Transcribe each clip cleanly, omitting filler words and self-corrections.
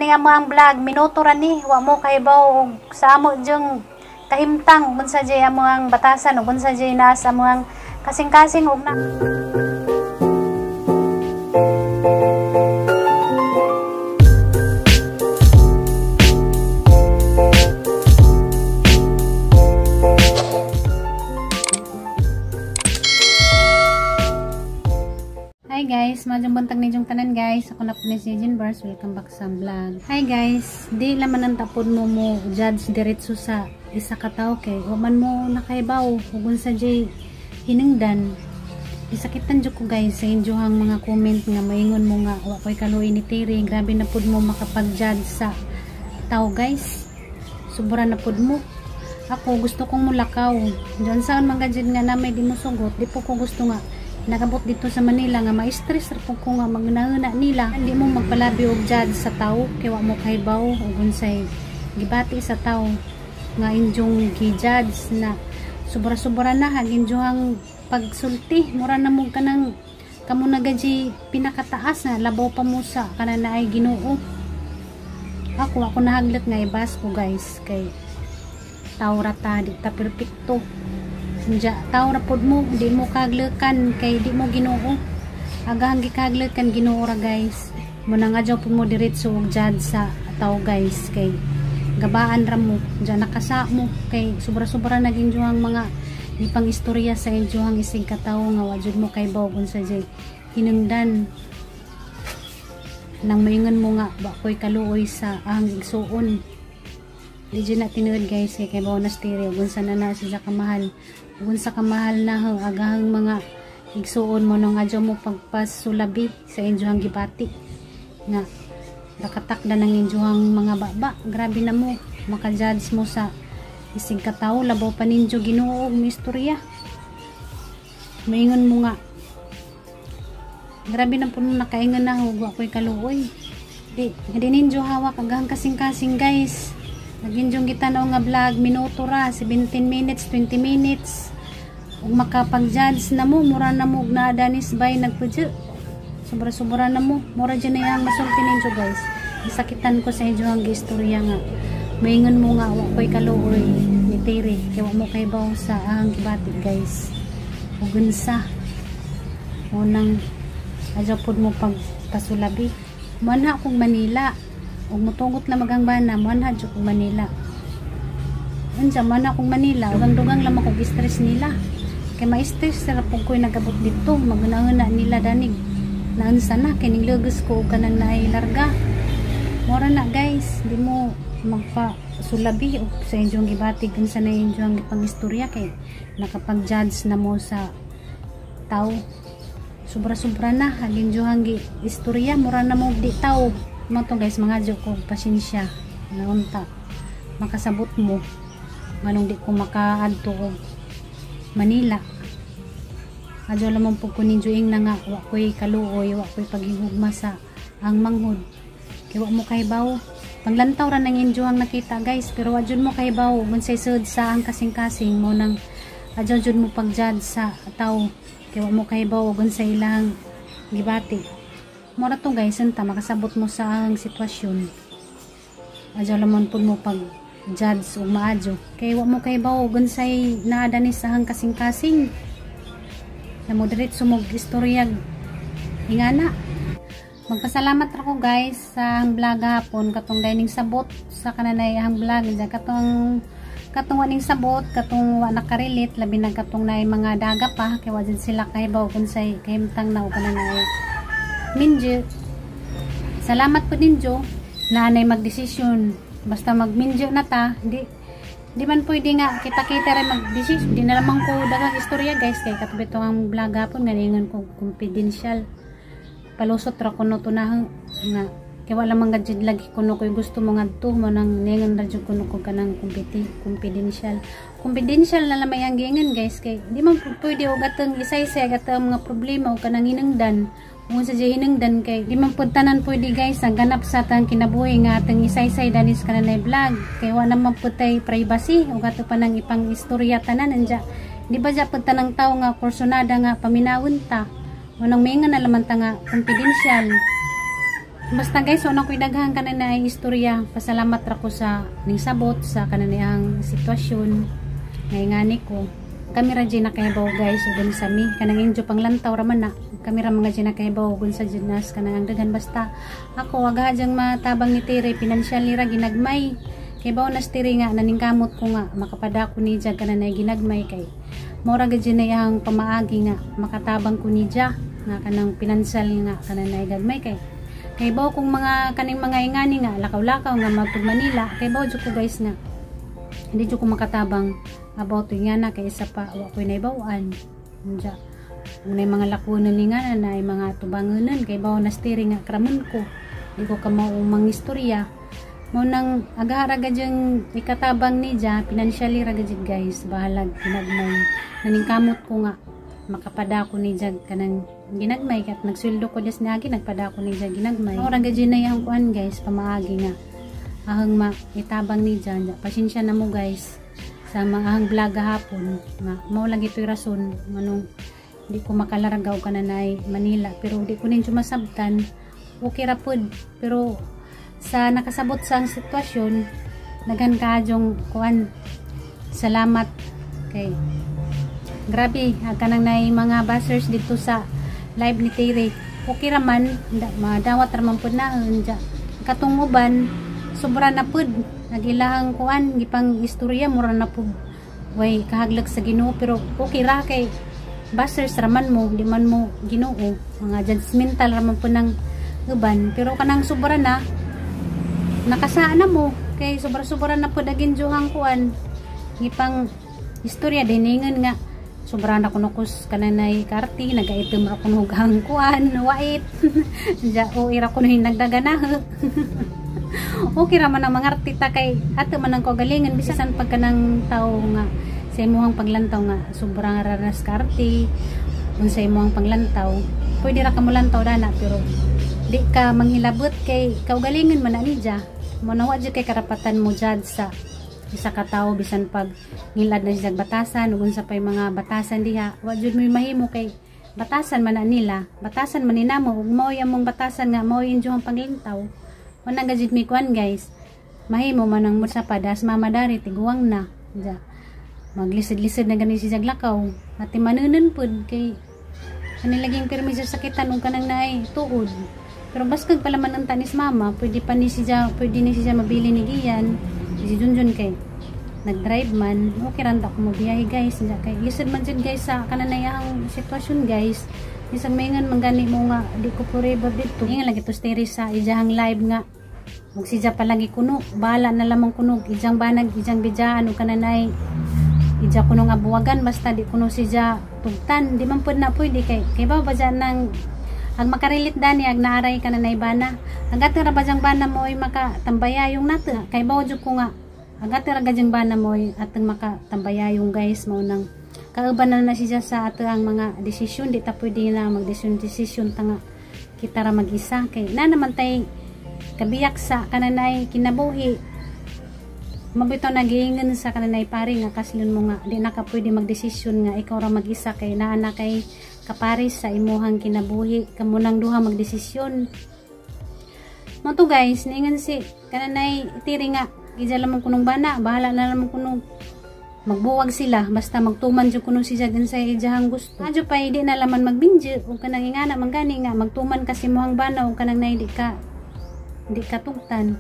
Kaning among vlog minuto ra ni, wa mo kahibaw og sa amo jung kahimtang ug unsa jay among batasan ug unsa jay naa sa among kasing-kasing og na. Hi guys, madyong buntag ninyong tanan guys. Ako na po ni si Jean Bars. Welcome back sa vlog. Hi guys, di laman ang tapod mo mo judge diretso sa isa ka tawo kay wa man mo nakaibaw ug unsa jay hinungdan. Isakitan jud ko guys sa inyohang mga comment nga maingon mo nga wa koy kaluoy ni Terry. Grabe na pud mo makapag-judge sa tao guys. Sobra na pud mo. Ako gusto kong mulakaw. Diyan saan man gajud nga na may di mo sugot, di po ko gusto nga nakabot dito sa Manila nga ma-stress ra pud ko nga magnahuna nila. Hindi mo magpalabi og judge sa tao kay wa mo kahibaw og unsay gibati sa tao nga inyong gi-judge na sobra-sobra na hag inyohang pagsulti. Mura na mo kanang kamo na gaji pinakataas na labaw pa mo sa kanan na ay Ginoo. Ako nahaglat nga ibas ko guys kay tao ra ta, di ta perpekto. Unja tao ra pod mo, di mo kaglekan kay di mo Ginoo. Agahang gikaglekan Ginoo ra guys. Mo na nga jaw pud mo diretso og judge sa tao guys kay gabaan ra mo, unja nakasa mo kay sobra-sobra na ginjuhang mga ipang istorya sa inyohang isig ka tawo nga wa jud mo kay bawog unsa jay hinungdan. Nang moingon mo nga wa koy kaluoy sa ahang igsuon. Di jud na tinuod guys kay bawo na stereo unsa na na siya kamahal. Unsa kamahal na ho agahang mga igsuon mo nang adyo mo pagpasulabi sa inyohang gibati nga nakatakda ng inyohang mga baba. Grabe na mo maka-judge mo sa isig ka tawo, labaw pa ninyo Ginoo og istorya. Maingon mo nga grabe na po nung nakaingon na ho, wa koy kaluoy. Di ninyo hawak agahang kasing-kasing guys. Naginjong gitanaw nga vlog minuto ra, 17 minutes, 20 minutes. Ug makapag-judge na mo, mura na mo og naadanis bay nagpudyo. Sobra-sobra na mo, mura dyan na yang masulti ninyo guys. Isakitan ko sa inyo ang istorya nga maingon mo nga wa koy kaluoy ni Terry kay wa mo kahibaw sa ahang gibati guys. Ug unsa unang adyo pod mo pagpasulabi. Muanha kog Manila ug mutugot na magang bana, muanha jud kog Manila. Unsa man akong Manila, dugang-dugang lamang kog stress nila. Kay ma-stress ra pud koy nagabot didto, magunahuna nila danig. Naunsa na kining lugos ko og kanang naay larga. Mora na guys, di mo magpasulabi og sa inyong gibatig unsa na inyong gipangistorya kay nakapag-judge na mo sa tao. Sobra-sobra na hagin inyong gi istorya, mura na mo di tao. Mo to guys, mga joke ko, pasensya naunta makasabot mo nganong di ko makaadto og Manila. Adyo lamang pud ko ninyo ing na nga wa koy kaluoy, wa koy paghigugma sa ang manghod kay wa mo kahibaw. Panglantaw ra nang inyo ang nakita guys, pero wa jud mo kahibaw unsay sud sa ang kasing-kasing mo nang adyo jud mo pag-judge sa tawo kay wa mo kahibaw og unsay ilang gibati. Mora to guys, unta makasabot mo sa ang sitwasyon. Adyo lamang pud mo pag-judge og maadyo kay wa mo kahibaw og unsay naadani sa ang kasing-kasing. Na mo diretso mo istorya ingana. Magpasalamat ra ko guys sa ang vlog hapon katong dining sabot sa kananay ang vlog diyan katong waning sabot katong wa nakarelate labi na katong naay mga daga pa kay wa jud sila kahibaw og unsay kahimtang na og kananay minjo. Salamat po ninyo na anay magdesisyon. Basta magminjo na ta, di man pwede nga kita-kita rin magdesisyon. Di na lamang ko daghang istorya guys kay katubi to ang vlog hapon nga ningon ko confidential. Palusot ra kuno to na nga kay wala man gud lagi kuno koy gusto mo ngadto mo nang ningon ra jud kuno ko kanang confidential. Confidential na lamay ang giingon guys kay di man pwede og atong isaysay atong mga problema og kanang hinungdan. Kung sa hinungdan kay di man pud tanan pwede guys ang ganap sa atang kinabuhi nga atong isaysay danis kananay vlog kay wa naman pud tay privacy ug ato pa nang ipang istorya tanan anja. Di ba ja pud tanang tawo nga kursonada nga paminawon ta. Unang mingan na laman ta nga confidential. Basta guys, so na ko'y daghan kananay istorya. Pasalamat ra ko sa ning sabot sa kananayang sitwasyon ngay ngani ko. Kami ra jud nakahibaw guys ug sa mi kanang injo panglantaw ra man na. Kami ra mga jud nakahibaw ug sa nas kanang ang daghan. Basta ako aga jang matabang ni Tere financially ra ginagmay. Kay bawo na Tere nga naningkamot ko nga makapadako ni ja kananay ginagmay kay mao ra gid na iyang pamaagi nga makatabang ko ni ja nga kanang pinansyal nga kananay gagmay kay kay bawo kung mga kaning mga ingani nga lakaw-lakaw nga magtug Manila kay bawo jud ko guys nga hindi jud ko makatabang about nga na kay isa pa wa koy naibaw-an. Unja unay mga lakunan ni nga na ay mga tubanganan kay bawo na steering nga kramon ko di ko kamao mangistorya mo nang agahara gadyang ikatabang ni ja financially ra gajud guys, bahalag ginagmay. Naningkamot ko nga makapadako ni ja kanang ginagmay kat nagsweldo ko des niagi nagpadako ni ja ginagmay. Mao ra gajud na yang kuan guys, pamaagi nga ahang ma itabang ni ja. Pasensya na mo guys sa maahang vlog gahapon nga mao lang ito'y rason nganong di ko makalaragaw kananay Manila, pero di ko ninyo masabtan, okay ra pud. Pero sa nakasabot sa ang sitwasyon, daghan kaayong kuan, salamat kay grabe kanang nay mga bashers dito sa live ni Tere. Okay ra man, madawat ra man pud na unja katong uban sobra na pud nagilahang kuan gipang istorya mura na pud way kahaglag sa Ginoo. Pero okay ra kay bashers ra man mo, di man mo Ginoo, mga judgmental ra man pud ng uban. Pero kanang sobra na nakasaan na mo kay sobra-sobra na pud agin juhang kuan gipang istorya diningan nga sobra na kuno kus kananay karti nagaitim ra kuno ang kuan wait ja o ira kuno nagdagana. Okay ra man ang mga artista kay ato man ang kagalingan bisan pagka ng tao nga sa imuhang paglantaw nga sobrang raras karte unsa imuhang panglantaw, pwede ra ka molantaw dana pero di ka manghilabot kay kaugalingon man na niya mo na wa jud kay karapatan mo judge sa isa ka tawo bisan pag ngilad na siya batasan ug unsa pay mga batasan diha, wa jud mo'y mahimo kay batasan man na nila, batasan man ni namo ug mao'y among batasan nga mao'y inyo ang panglantaw. Wala ga jud mi kuan guys, mahimo man ang sa padas mama dari tiguang na ja maglisod-lisod na gani siya lakaw ati manunan pud kay kani laging pirmi siya sakitan ug kanang naay tuod. Pero baskag pala man ang tanis mama, pwede pa ni siya, pwede ni siya mabili ni Gian si Junjun kay nag-drive man, okay ran ta ko mobiyahe guys. Hindi kay lisod man jud guys sa kananayang sitwasyon guys. Bisan maingon man gani mo nga di ko forever dito. Ingon lagi to stay sa ijahang live nga magsija palagi kuno, bahala na lamang kuno ijang banag ijang bidjaan ug kananay ija kuno nga buwagan basta di kuno sija tugtan. Di man pud na pwede kay kay ba ba dyan nang ag makarilit dani ag naaray kananay bana agat ra ba dyang bana mo ay makatambayayong nato kay bawo jud ko nga agat ra gadyang bana mo ay atong makatambayayong guys. Mao nang kauban na na siya sa ato ang mga desisyon, di ta pwede na magdesisyon desisyon ta nga kita ra mag-isa kay na naman tay kabiyak sa kananay kinabuhi. Mabitaw nagiingon sa kananay pare nga kaslon mo nga di na ka pwede magdesisyon nga ikaw ra mag-isa kay naa na kay kapares sa imuhang kinabuhi, kamo nang duha magdesisyon mo to guys. Niingon si kananay tiri nga gidya lamang kunong bana, bahala na lamang kunong magbuwag sila basta magtuman jud kuno siya din sa ijahang gusto. Adyo pa di na laman magbinji ug kanang ingana man gani nga magtuman kasi mohang bana ug kanang nay di ka tugtan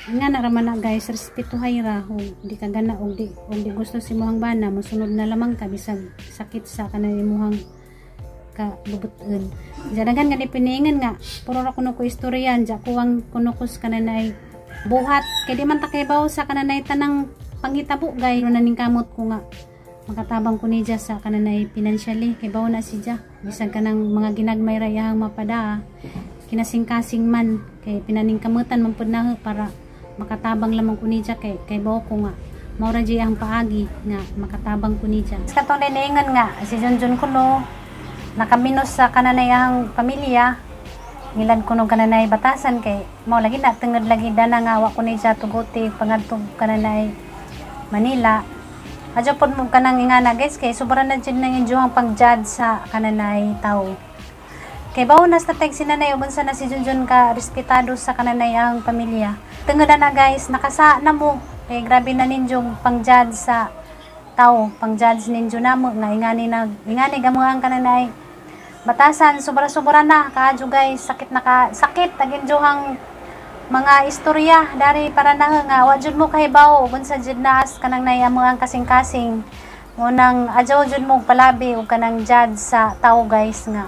nga na raman na guys. Respeto ra ug di ka gana ug di gusto si mohang bana, mosunod na lamang ka bisag sakit sa kanang imuhang ka bubuton. Dadagan nga di piningan nga puro ra kuno ko istoryan ja kuwang kuno ko sa kananay buhat kay di man ta kaybaw sa kananay tanang panghitabo guys. Naning kamot ko nga makatabang ko niya sa kananay financially kay bawo na siya bisan kanang mga ginagmay ra iyang mapada kinasing-kasing man kay pinaningkamutan man pud na para makatabang lamang ko niya kay kay bawo ko nga mao ra ang paagi nga makatabang ko niya. Katong niingon nga si Junjun kuno nakaminos sa kananay ang pamilya ngilad kuno kananay batasan kay mao lagi na tungod lagi dana nga wa ko niya tuguti pangadto kananay Manila. Adyo pod mo kanang ingana guys kay sobra na jud nang injuhang pag-judge sa kananay tao. Kay bawo na sa tag si nanay ug unsa na si Junjun ka respetado sa kananay ang pamilya. Tungod na, guys, nakasa na mo kay grabe na ninyong pang-judge sa tao, pang-judge ninyo namo nga ingani na ingani gamo ang kananay batasan, sobra-sobra na kaadyo, guys. Sakit na ka sakit ang inyohang mga istorya dari para na nga wa jud mo kahibaw ug unsa jud naas kanang nay amo ang kasing-kasing mo. Nang adyaw jud mo palabi og kanang judge sa tao, guys, nga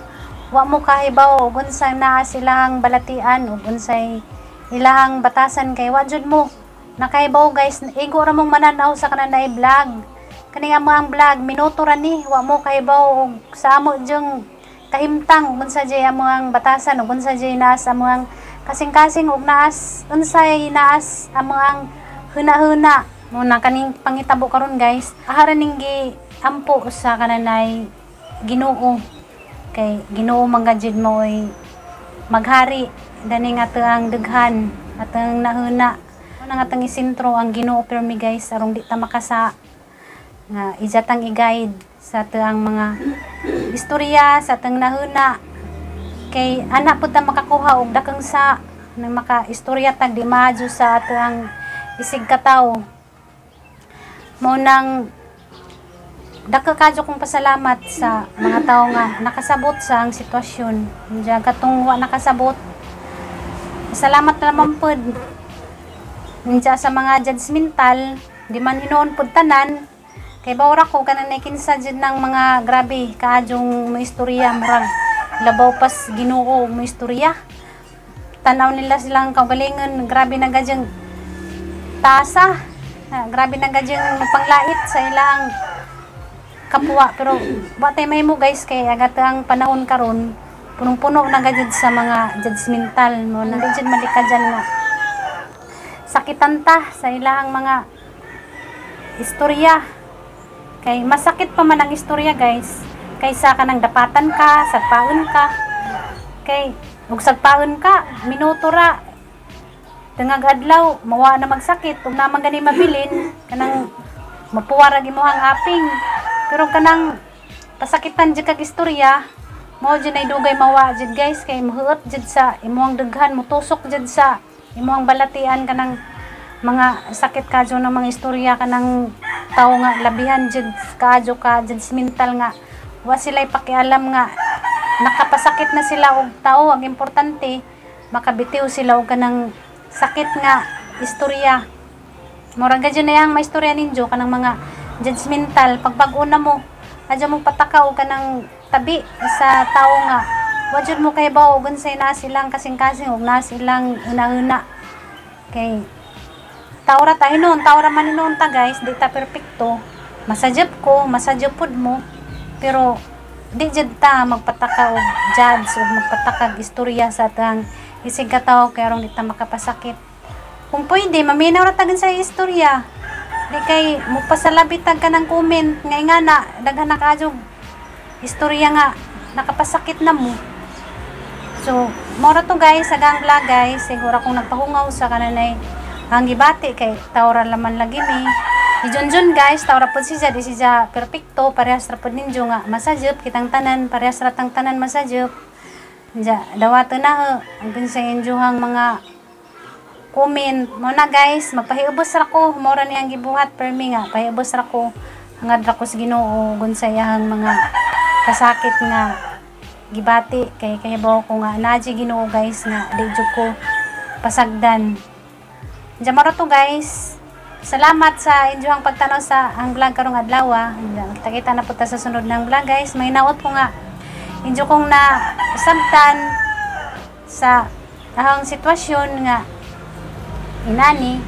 wa mo kahibaw og unsa naa silang balatian ug unsay ilahang batasan kay wa jud mo nakahibaw, guys. Igo ra mong mananaw sa kanang nay vlog. Kani nga ang vlog, minuto ra ni, wa mo kahibaw og sa amo jung kahimtang ug unsa jay amo ang batasan ug unsa jay naas amo ang kasing-kasing ug naas unsay naas amo ang huna-huna mo na. Kaning pangitabo karon, guys, ahara ning gi ampo sa kananay Ginoo kay Ginoo man gud mo oy maghari dani nga ang daghan atang nahuna nga atang isentro ang Ginoo permi, guys, arong di ta makasa nga ijatang i-guide sa ang mga istorya sa atang nahuna kay ana pud ta makakuha og dakang sa nang maka istorya tag di maadyo sa atang isig katawo mo. Nang dako kadyo kong pasalamat sa mga tao nga nakasabot sa ang sitwasyon. Diyan katong wa nakasabot, salamat na naman pod. Diyan sa mga judgmental, di man hinuon pod tanan kay bawra ko kanang kinsa jud ng mga grabe kaadyong mga istorya, murag labaw pas Ginoo mga istorya. Tanaw nila silang kaugalingon, grabe na gadyang tasa. Ah, grabe na gadyang panglait sa ilang kapwa, pero wa tay mahimo, guys, kay agat ang panahon karon punong-puno na gajud sa mga judgmental mo na di jud malika dyan nga sakitan ta sa ilang mga istorya kay masakit pa man ang istorya, guys, kaysa kanang dapatan ka, sagpaon ka. Kay ug sagpaon ka, minuto ra, tungag adlaw mawa na magsakit ug naman gani mabilin kanang mapuwara imuhang aping. Pero kanang pasakitan jud kag istorya mao jud ay dugay mawa jud, guys, kay muhuot jud sa imuhang daghan, mutusok jud sa imuhang balatian kanang mga sakit kadyo ng mga istorya kanang tao nga labihan jud kaadyo ka judgmental nga wa sila pakialam nga nakapasakit na sila og tao. Ang importante makabitiw sila og kanang sakit nga istorya. Murag gadyo na yang maistorya ninyo kanang mga judgmental. Pagbag-o na mo, adyo mo pataka og kanang tabi sa tao nga wa jud mo kahibaw og unsay naa silang kasing-kasing ug naa silang una-una kay tao ra ta hinuon, tao ra man hinuon ta, guys, di ta perpekto. Masadyop ko, masadyop pud mo, pero di jud ta magpataka og judge ug magpatakag istorya sa atang isig ka tawo kay aron di ta makapasakit. Kung pwede, maminaw ra tagan sa istorya, di kay mupasalabi tag ka ng comment nga ingana daghan na kaadyo istorya nga nakapasakit na mo. So mora to, guys, agang vlog, guys. Siguro akong nagpahungaw sa kananay ang gibati kay tawra laman lagi mi. Si Junjun, guys, tawra pod siya, di siya perpekto, parehas ra pod ninyo nga masadyop kitang tanan, parehas ra tang tanan masadyop. Ja, dawato na ho ang sa inyohang mga comment. Mo na, guys, magpahiubos ra ko, mao ra niyang gibuhat permi nga pahiubos ra ko. Hangad ra ko sa Ginoo gunsay ang mga kasakit nga gibati kay kahibaw ko nga naa Ginoo, guys, nga di jud ko pasagdan. Diyan maro to, guys. Salamat sa inyong pagtanaw sa ang vlog karong adlaw. Kita-kita na po ta sa sunod ng vlog, guys. May naot ko nga inyo kong na sabtan sa ahang sitwasyon nga inani.